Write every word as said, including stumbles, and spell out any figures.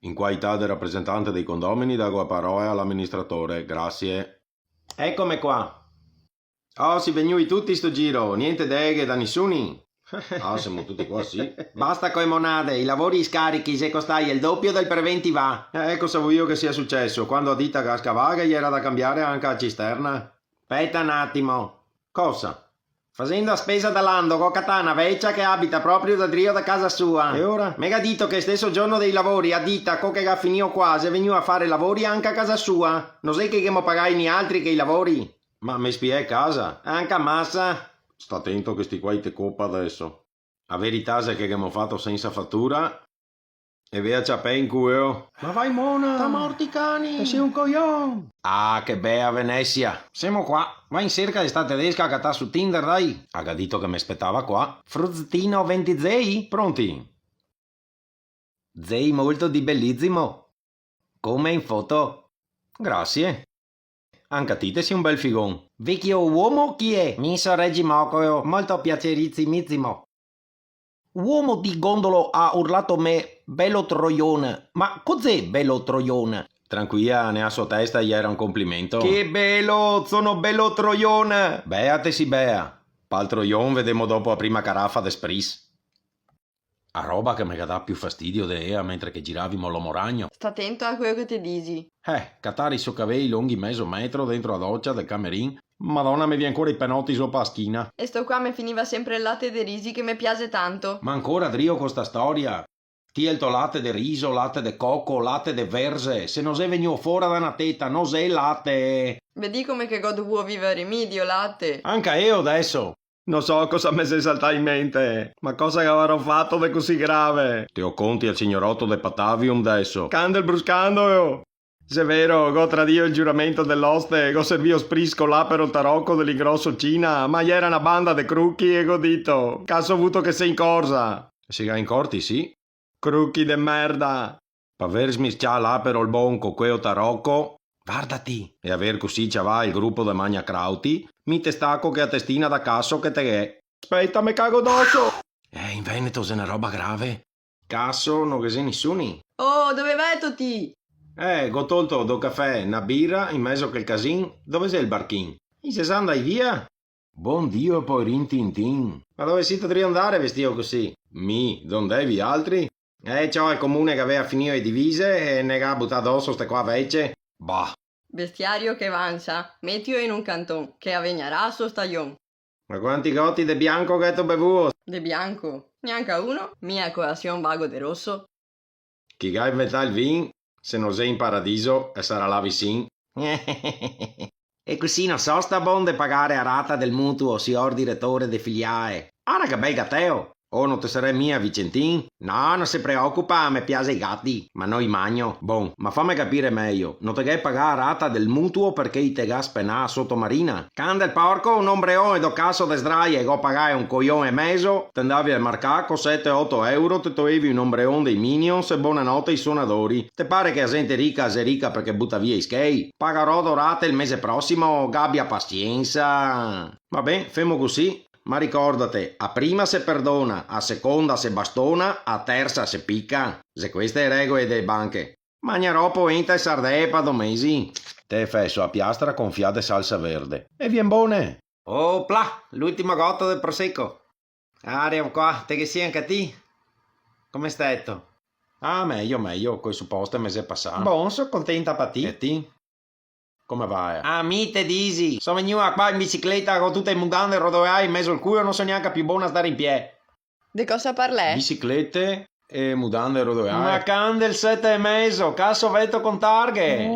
In quaità de rapresentante dei condomini dago a paroła a l'aministratore, grasie. Ecome qua. Oh, si vegnui tuti sto giro, gnente deghe da nisuni? Ah, semo tuti qua, sì. Basta co e monade, i lavori i scarichi xe costai el dopio del preventivà. Eh, cosa vuio che sia suceso? Quando a dita ga scavà, ghe iera da cambiare anca a cisterna. Speta un atimo. Cosa? Fasendo a spesa da Lando, go catà na vecia che abita proprio da drio da casa sua. E ora? Me ga dito che steso giorno dei lavori, a dita, co che ga finìo qua, xe vegnua a fare lavori anca a casa sua. No xe che ghemo pagai nialtri che i lavori? Ma me spiè casa? Anca masa. Sta tento che sti qua i te copa deso. A verità xe che ghemo fato sensa fatura e ve a ciapè in culo. Ma vai mona! Sta morti cani! E si un cojon! Ah, che bea Venesia! Semo qua. Va in serca de sta tedesca catà su Tinder, dai! A ga dito che me spetava qua. Fruztino ventisei? Pronti? Sei molto di bellissimo. Come in foto. Grasie. Anca ti te si un bel figon. Vecchio uomo chi è? Mi so Regimoco, molto piacerissimissimo. Uomo di gondolo ha urlato me belo troion. Ma cos'è belo troion? Tranquila, nea so testa iera un complimento. Che belo, sono belo troion! Bea te si bea. Pal troion vedemo dopo a prima carafa de spritz. A roba che me ga dà più fastidio de ea mentre che giravimo l'omo ragno. Sta tento a queo che te disi. Eh, catare i so cavei longhi mezo metro dentro a docia del camerin. Madona, me vien ancora i penoti sopa a schina. E sto qua me finiva sempre el late de risi che me piaxe tanto. Ma ancora drio co sta storia? Ti e el to late de riso, late de coco, late de verze, se no xe vegnuo fora da na teta, no xe late! Vedì come che go dovuo viver mi, dio late! Anca eo deso! No so cosa me xe saltà in mente, ma cosa gavarò fato de cusì grave? Te o conti al signoroto de Patavium deso. Candel bruscando, oh! Xe vero, go tradìo el giuramento de l'oste, go servio spritz co l'apero taroco de l'ingroso Cina, ma iera na banda de cruchi e go dito, caso vuto che se incorza? Se ga incorti, sì. Cruchi de merda! Par aver smiscià l'apero el bon co queo taroco, vardati, e aver cusì ciavà el grupo de magnacrauti, mi te staco chea testina da caso che te ghè. Speta, me cago doso! Eh, in Veneto xe na roba grave. Caso, no ghe xe nisuni. Oh, dove veto ti? Eh, go tolto do cafè, na bira, in mezo che el casin, dove xe el barchin? I xe za ndai via? Bon Dio, poerin Tintin! Ma dove sito drio ndare vestìo cusì? Mi, dond'è vialtri? Eh, ciò, el comune che gavea finìo e divise e ne ga butà doso ste qua vece. Bah! Bestiario che vansa, metio in un canton, che a vegnarà a so stajon. Ma quanti goti de bianco gheto bevuo? De bianco? Gnanca uno, mi a colasion vago de roso. Chi ga inventà el vin, se no xe in paradiso, el sarà là visin. E cusì no so sta bon de pagare a rata del mutuo, sior diretore de filiae. Ara che bel gateo! Oh, no te sarè mia Vicentin? No, no se preocupa, me piaxe i gati, ma no i magno. Bon, ma fame capire mejo, no te ghè pagà a rata del mutuo parché i te ga spenà a sotomarina? Can del porco, un ombreon e do caso de sdraie, go pagà un cojon e mezo, te ndavi al marcà co sete oto euro, te toevi un ombreon dei Minions e bonanote ai sonadori. Te pare che a zente rica xe rica parché buta via i schei? Pagarò do rate el mese prosimo, gabia pasiensa. Va ben, femo cusì, ma ricordate, a prima se perdona, a seconda se bastona, a tersa se pica. Xe queste e regoe de banche. Magnarò poenta e sardee pa do mesi. Te fè so a piastra confià de salsa verde. E vien bone! Opla, l'ultimo goto del prosecco. Aria qua, te ghe si anca ti? Come steto? Ah, mejo, mejo, co e suposte me xe pasà. Bon, so contenta pa ti. E ti? Come va? A mi te disi, so vegnua qua in bicicleta co tute e mudande rodoeae in mezo al culo, no so gnanca più bona a stare in piè. De cosa parlè? Biciclete e mudande rodoeae. Ma can del sete e mezo, caso veto contarghe?